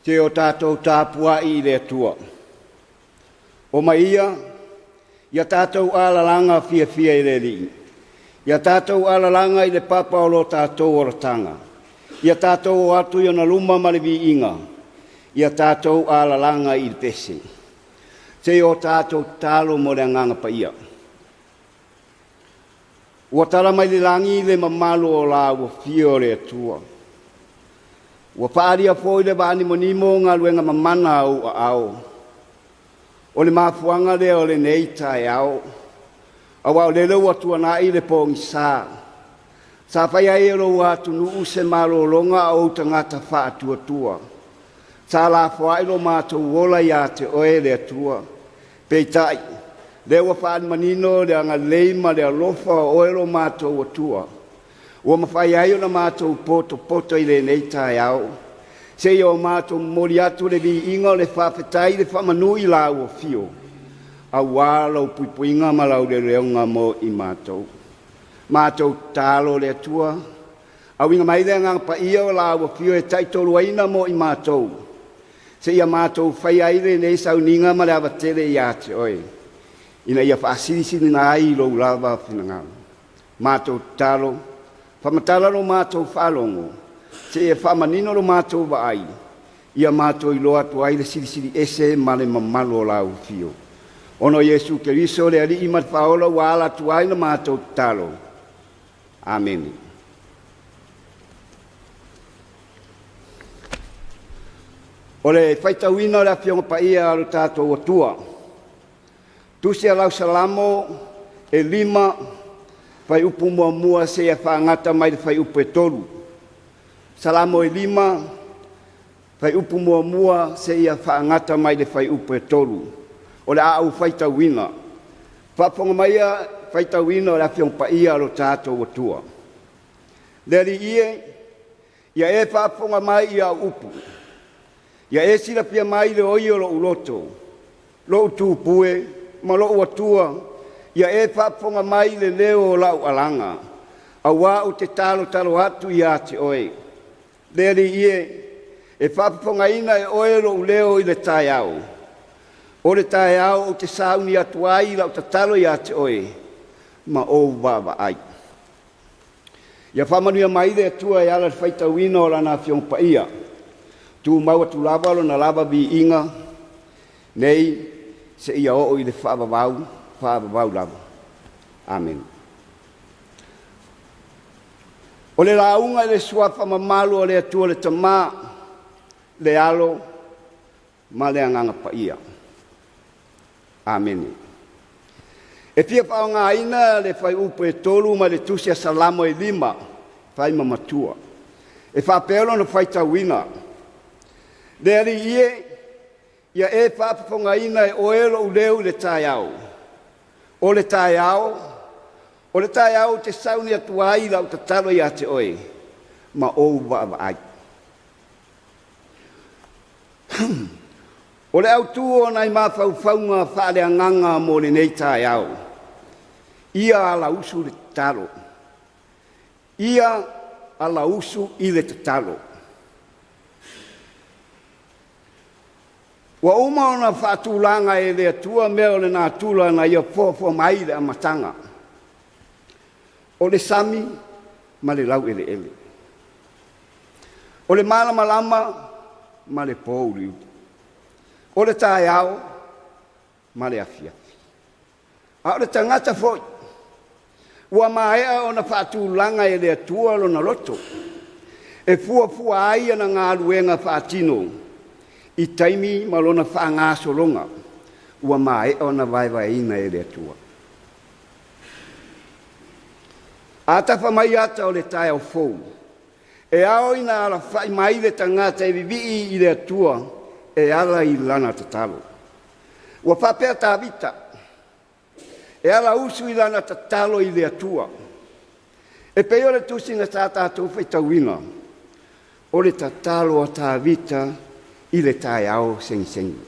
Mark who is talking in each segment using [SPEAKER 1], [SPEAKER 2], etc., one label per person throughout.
[SPEAKER 1] Se o tatou tapuai i le Atua. Omai ia, ia tatou alalaga fiafia i le Alii, ia tatou alalaga i le papa o lo tatou olataga, ia tatou o atu i ona luma ma le viiga, ia tatou alalaga i le pese. Se i o tatou tatalo mo le Agaga Paia. Ua tala mai le lagi le mamalu o lau afio o le Atua, ua faaalia foi le vaanimonimo galuega mamana a ou aao. O le mafuaaga lea o lenei taeao, aua o lele ua tuanai le pogisa sa faia ai e lou atunuu se malologa a o ou tagata faatuatua. Sa lafoai lo matou ola ia te oe le Atua, peitai, o lea ua faaali manino le agalelei ma le alofa o oe lo matou Atua ua mafai ai ona matou potopoto i lenei taeao, seia o matou momoli atu le viiga o le faafetai i le faamanu i lau afio, aua lou puipuiga ma lau leoleoga mo i matou. Matou tatalo le Atua, auina mai le Agaga Paia o lau Afio e taitoluaina mo i matou, seia matou faia ai lenei sauniga ma le ava tele ia te Oe, ina ia faasilisiliina ai lou lava finagalo. Matou tatalo, faamatala lo matou faalogo, seia faamanino lo matou vaai, ia matou iloa atu ai le Silisili Ese ma le mamalu o lau Afio. Ona o Iesu Keriso o le Alii ma le Faaola ua ala atu ai la matou tatalo. Amene. O le faitauina o le Afioga Paia a lo tatou Atua, Tusi a lau Salamo e 5, fuaiupu 1 seia faaga mai i le fuaiupu 3. Salamo e 5, fuaiupu 1 seia faagata mai le fuaiupu 3. O le a ou faitauina. Faafofoga maia i le faitauina o le Afioga Paia a lo tatou Atua. Le Alii e, ia e faafofoga mai i au upu, ia e silafia mai le oi o lou loto, lou tu e ma lou Atua, ia e faafofoga mai i le leo o lau alaga, aua ou te talotalo atu ia te oe. Le Alii e, e faafofogaina e oe lou leo i le taeao, o le taeao ou te sauni atu ai i lau tatalo ia te oe ma ou vaavaai. Ia faamanuia mai le Atua e ala i le faitauina o Lana Afioga Paia. Tumau atu lava Lona lava viiga nei seia oo i le faavavau, faavavau lava. Amene. O le lauga i le Suafa mamalu o le Atua le Tama, le Alo ma le Agaga Paia. Amene. E fia faaaogaina le fuaiupu e 3 mai le Tusi a Salamo e 5 e fai ma matua. E faapea lona faitauina; Le Alii e, ia e faafofogaina e oe lou leo i le taeao, o le taeao, o le taeao ou te sauni atu ai i lau tatalo ia te oe ma ou vaavaai. O le autu o nai mafaufauga faaleagaga mo lenei taeao, ia alausu i le tatalo, ia alausu i le tatalo. Ua uma ona faatulaga e le Atua mea o le natura na Ia foafoa mai i le amataga, o le sami ma le laueleele, o le malamalama ma le pouliuli, o le taeao ma le afiafi. A o le tagata foi, ua maea ona faatulaga e le Atua lona loto e fuafua ai ana galuega faatino i taimi ma lona faagasologa ua maea ona vaevaeina e le Atua. A tafa mai ata o le taeao fou, e ao ina alafai mai le tagata e vivii i le Atua e ala i lana tatalo. Ua faapea Tavita, e alausu i lana tatalo i le Atua. E pei o le tusiga sa tatou faitauina, o le tatalo a Tavita i le taeao segisegi.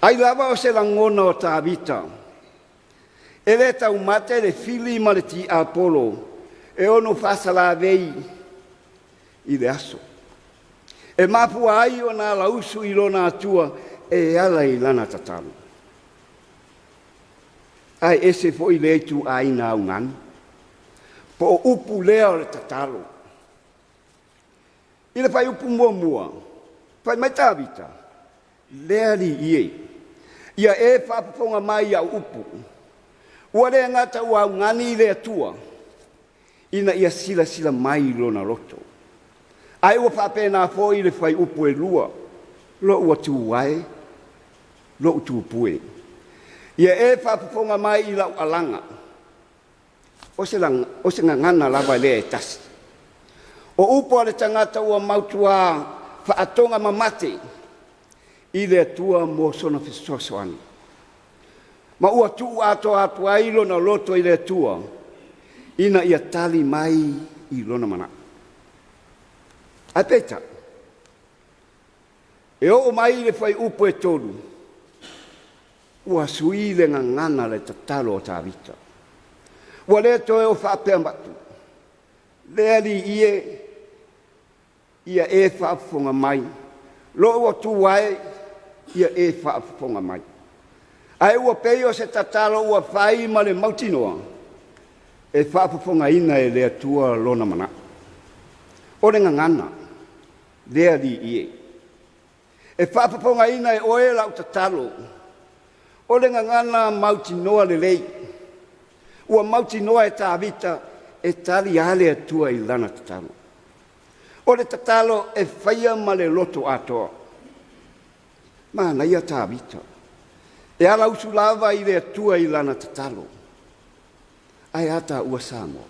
[SPEAKER 1] Ai lava o se lagona o Tavita e le taumate le fili ma le tiapolo e ono faasalavei i le aso. E mafua ai ona alausu i lona Atua e ala i lana tatalo. Ae ese foi lea ituaiga augani, po o upu lea o le tatalo. I le fuaiupu 1, fai mai Tavita, “Le Alii e, ia e faafofoga mai i au upu.” Ua le gata ua augani i le Atua ina ia silasila mai i lona loto, ae ua faapena foi le fuaiupu 2, “Lou Atua e, lou Tupu e, ia e faafofoga mai i lau alaga.” O se gagana lava lea e tasi. O upu a le tagata ua mautuā faatogamamate i le Atua mo sona fesoasoani, ma ua tuu atoa atu ai lona loto i le Atua ina ia tali mai i lona manaʻo. Ae peitai, e oo mai i le fuaiupu 3, ua sui le gagana o le tatalo a Tavita. Ua le toe o faapea atu, “Le Alii e, ia e faafofoga mai, lou Atua e, ia e faafofoga mai.” Ae ua pei o se tatalo ua fai ma le mautinoa e faafofogaina e le Atua lona manaʻo. O le gagana, “Le Alii e, e faafofogaina e oe lau tatalo.” O le gagana mautinoa lelei, ua mautinoa e Tavita e tali lava le Atua i lana tatalo. O le tatalo e faia ma le loto atoa. Manaia Tavita, e ala usu lava i le Atua i lana tatalo. Ae a taua Samoa?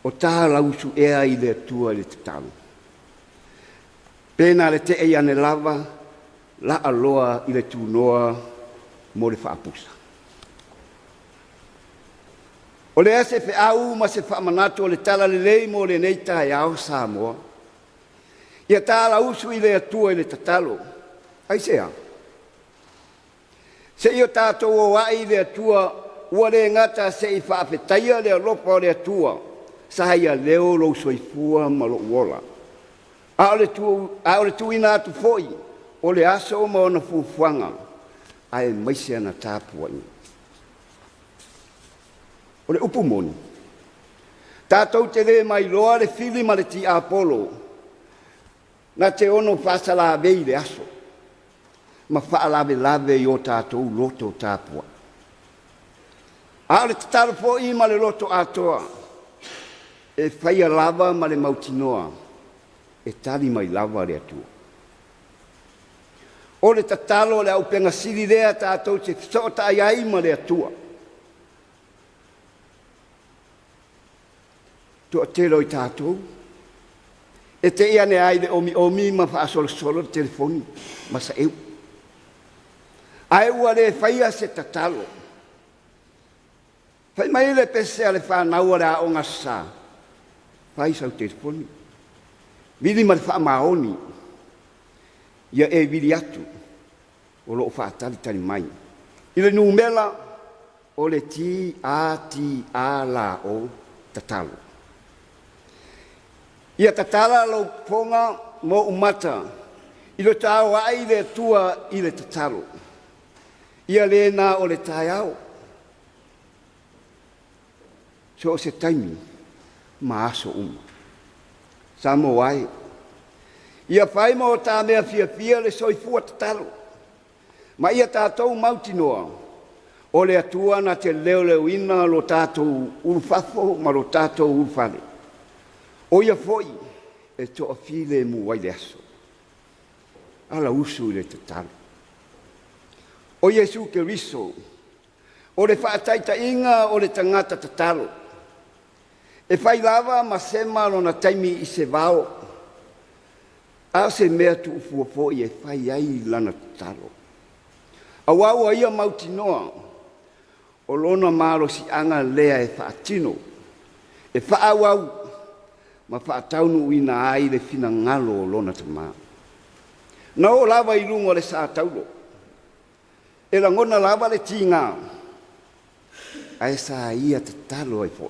[SPEAKER 1] O ta alausu ea i le Atua i le tatalo? Pe na o le tei ane lava laaloa i le tunoa mo le faapusa. O le a se feau ma se faamanatu o le talalelei mo lenei taeao Samoa? Ia ta alausu i le Atua i le tatalo. Aisea? Seia o tatou oai i le Atua ua le gata se i faafetaia le alofa o le Atua sa ia leo lou soifua ma lou ola, a o le tuuina atu foi o le aso ma ona fuafuaga aemaise ana tapuaiga. O le upu moni, tatou te le ma iloa le fili ma le tiapolo na te ono faasalavei le aso ma faalavelave i o tatou loto tapuai. A o le tatalo foi ma le loto atoa, e faia lava ma le mautinoa e tali mai lava le Atua. O le tatalo o le auupega sili lea tatou te fesootai ai ma le Atua. E toatele o i tatou e te i ane ai i le omiomi ma faasolosolo le telefoni ma saeu, ae ua le faia se tatalo. Fai mai le pese a le fanau a le Aoga Aso Sa, fai sau telefoni, vili ma le faamaoni ia e vili atu o lo o faatalitali mai i le numera o le TATALO, tatalo. Ia tatala lou fofoga ma ou mata i le tauai i le Atua i le tatalo. Ia le na o le taeao, so o se taimi ma aso uma. Samoa e, ia fai mo ta mea fiafia le soifua tatalo, ma ia tatou mautinoa o le Atua na te leoleoina lo tatou ulufafo ma lo tatou ulufale, o Ia foi e toafilemu ai le aso. Alausu i le tatalo. O Iesu Keriso o le faataitaiga o le tagata tatalo, e fai lava ma sema lona taimi i se vao, a o se mea tuufua foi e fai ai lana tatalo, aua ua ia mautinoa o lona malosiaga lea e faatino, e faaauau ma faataunuuina ai le finagalo o lona Tama. Na oo lava i luga o le sa taulo, e lagona lava le tiga, ae sa ia tatalo ai foi.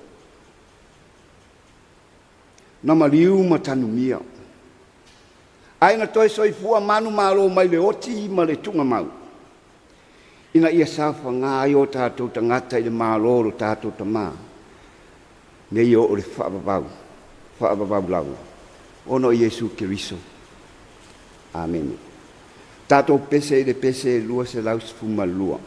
[SPEAKER 1] Na maliu ma tanumia, ae na toe soifua manumalo mai le oti ma le tuugamau, ina ia saofaga ai o tatou tagata i le Malo o lo tatou Tama, nei oo i le faavavau, faavavau lava, ona o Iesu Keriso. Amene. Tatou pese i le pese 212.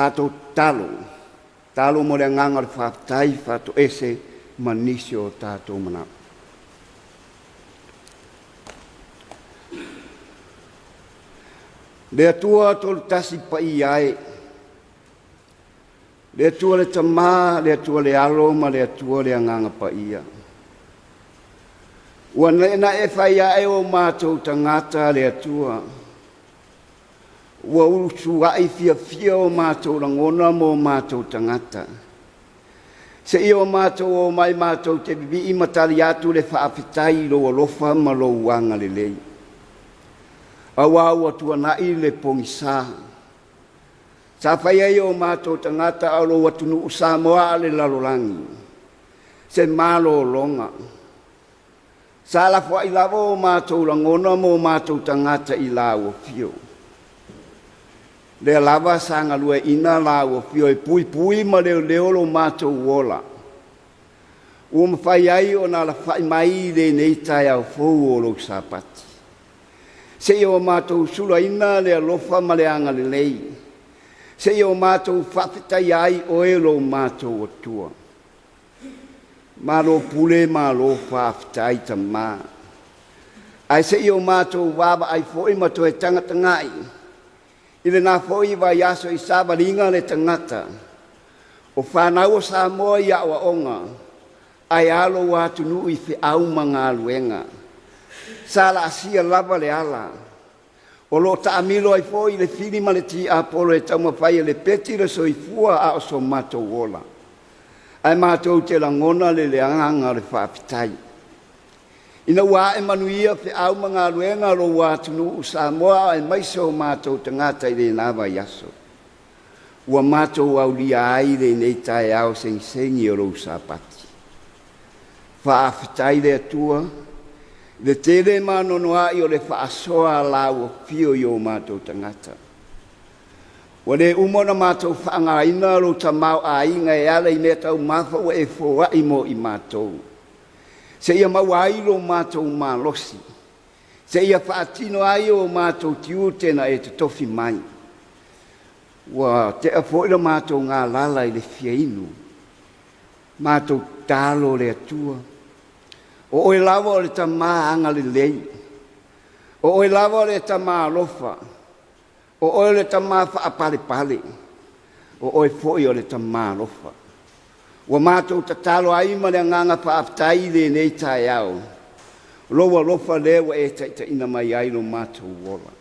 [SPEAKER 1] Tatou tatalo, tatalo mo le agaga o le faafetai, faatoese ma nisi o tatou manaoga. Le Atua Tolu Tasi Paia e, le Atua le Tama, le Atua le Alo ma le Atua le Agaga Paia, ua naenae fai ae o matou tagata le Atua, ua ulusuai fiafia o matou lagona ma o matou tagata, seia o matou omai matou te vivii ma tali atu le faafetai i lou alofa ma lou agalelei. Auā ua tuanai le pogisa sa fai ai e o matou tagata a o lou atunuu Samoa a le lalolagi se malologa. Sa lafoai lava o matou lagona ma o matou tagata i lau afio, lea lava sa galueaiina lau afio e puipui ma leoleo lo matou ola ua mafai ai ona alafai mai i lenei taeao fou o lou Sapati, seia o matou sulaina le alofa ma le agalelei, seia o matou faafetaia ai Oe lo matou Atua. Malo pule malo faafetai Tama. Ae se i o matou vaavaai foi ma toe tagatagai i lena foi vaiaso i savaliga a le tagata, o fanau a Samoa i aoaoga ae a lou atunuu i feau ma galuega. Sa laasia lava le ala o lo o taamilo ai foi le fili ma le tiapolo e taumafai e lepeti le soifua a o so matou ola, ae matou te lagona le agaga o le faafetai ina ua ae manuia feau ma galuega a lou atunuu Samoa aemaise o matou tagata i lena vaiaso, ua matou aulia ai lenei taeao segisegi o lou Sapati. Faafetai i le Atua i le tele ma anoanoai o le faasoa a lau Afio i o matou tagata. Ua le uma ona matou faaaogaina lou tamaoaiga e ala i meataumafa ua e foai mo i matou, seia maua ai lo matou malosi, seia faatino ai o matou tiute na e totofi mai. Ua tea foi le matou galala i le fia inu, matou tatalo le Atua, o Oe lava o le Tama agalelei, o Oe lava o le Tama alofa, o Oe o le Tama faapalepale, o Oe foi o le Tama alofa. Ua matou tatalo ai ma le agaga faafetai i lenei taeao, Lou alofa lea ua e taitaiina mai ai lo matou ola.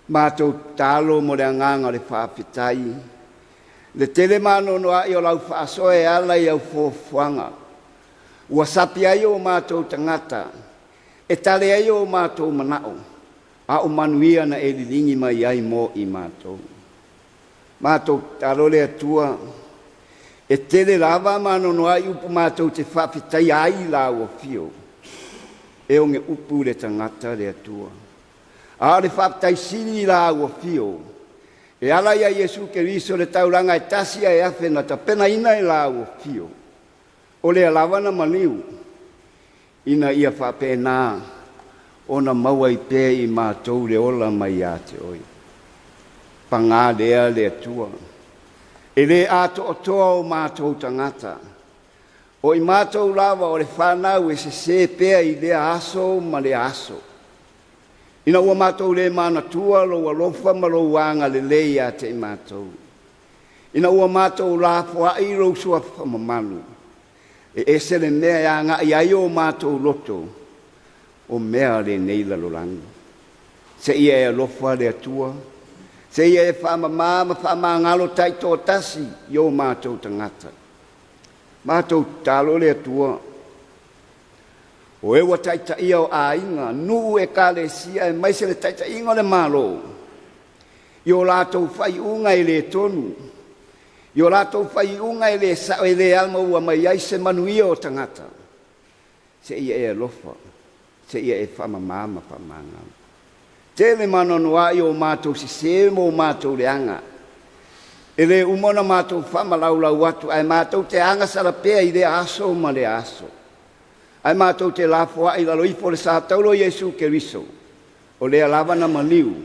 [SPEAKER 1] Matou tatalo ma le agaga o le faafetai i le tele ma anoanoai o lau faasoa e ala i au fuafuaga ua sapi ai o matou tagata e tali ai o matou manao, a o manuia na e liligi mai ai mo i matou. Matou tatalo le Atua, e tele lava ma anoanoai upu matou te faafetaia ai i lau Afio, e oge upu le tagata le Atua. A o le faafetai sili i lau Afio e ala ia Iesu Keriso i le taulaga e tasi ae afe na tapenaina i lau Afio, o lea lava na maliu ina ia faapena ona maua ai pea e i matou le ola mai ia te Oe. Paga lea le Atua, e le atoatoa o matou tagata, o i matou lava o le fanau e sese pea i lea aso ma lea aso, ina ua matou le manatua Lou alofa ma Lou agalelei ia te i matou, ina ua matou lafoai lou Suafa mamalu, e ese le mea e agai ai o matou loto, o mea o lenei lalolagi. Seia e alofa le Atua, seia e faamama ma faamagalo taitoatasi i o matou tagata. Matou tatalo le Atua, o e ua taitaia o aiga, nuu, ekalesia aemaise le taitaiga o le Malo i o latou faaiuga e le tonu, i o latou faaiuga e le sao e le maua mai ai se manuia o tagata, seia e alofa, seia e faamama ma faamagalo. Tele ma anoanoai o matou sese ma o matou leaga, e le uma ona matou faamalaulau atu ae matou te agasala pea i lea aso ma lea aso, ae matou te lafoai i lalo ifo o le sa taula o Iesu Keriso, o lea lava na maliu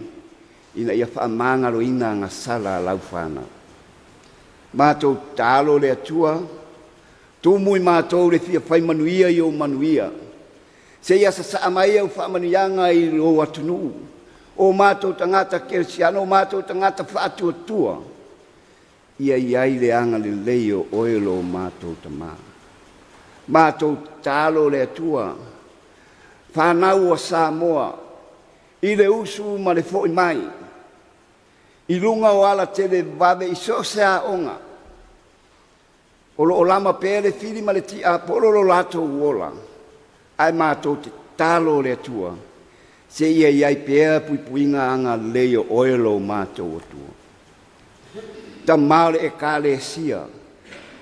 [SPEAKER 1] ina ia faamagaloina agasala a lau fanau. Matou tatalo le Atua, tumu i matou le fia fai manuia i ou manuia, seia sasaa mai au faamanuiaga i lou atunuu, o matou tagata kerisiano o matou tagata faatuatua, ia i ai le agalelei o Oe lo matou Tama. Matou tatalo le Atua, fanau a Samoa i le usu ma le foi mai i luga o ala televavave i so o se aoga, o lo o lama pea le fili ma le tiapolo lo latou ola, ae matou te tatalo le Atua, Seia i ai pea puipuiga agalelei o oe lo matou Atua. Tama o le Ekalesia,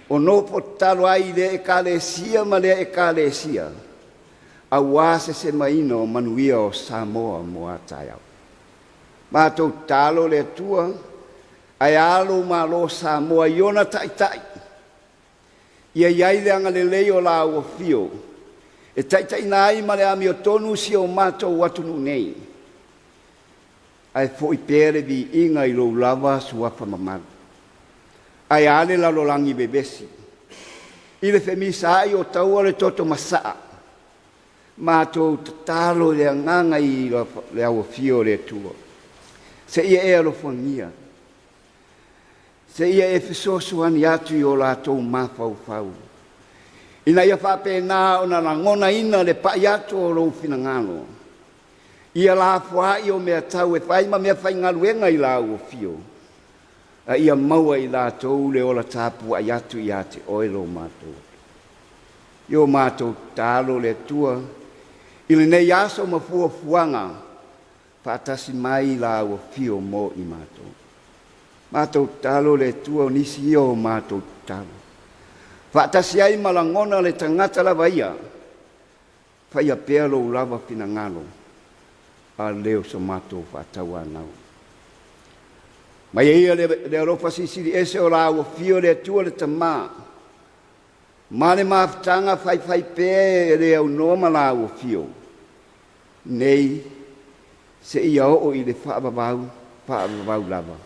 [SPEAKER 1] o nofo tatalo ai i lea Ekalesia ma lea Ekalesia, aua se semaina o manuia o Samoa mo a taeao. Matou tatalo le Atua, ae a lou Malo o Samoa i ona taitai, ia i ai le agalelei o Lau Afio e taitaiina ai ma le amiotonu si o matou atunuu nei, ae foi pea le viiga i lou lava Suafa mamalu. Ae a le lalolagi vevesi i le femisaai o taua, le toto masaa? Matou tatalo i le agaga i le afio o le Atua seia e alofagia, seia e fesoasoani atu i o latou mafaufau ina ia faapena ona lagonaina le pai atu o lou finagalo ia lafoai o meatau e fai ma meafaigaluega i lau afio, a ia maua e i latou le ola tapuai atu ia te Oe lo matou Alii. I o matou tatalo le Atua i lenei aso ma fuafuaga, faatasi mai lau afio mo i matou. Matou tatalo le Atua, o nisi ia o matou tatalo, faatasi ai ma lagona o le tagata lava ia, faia pea lou lava finagalo a le o so matou faatauanau. Aumai ia le alofa Silisili Ese o lau Afio le Atua le Tama ma le mafutaga faifaipea e le aunoa ma lau Afio, nei seia oo i le faavavau, faavavau lava.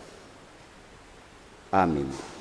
[SPEAKER 1] Amene.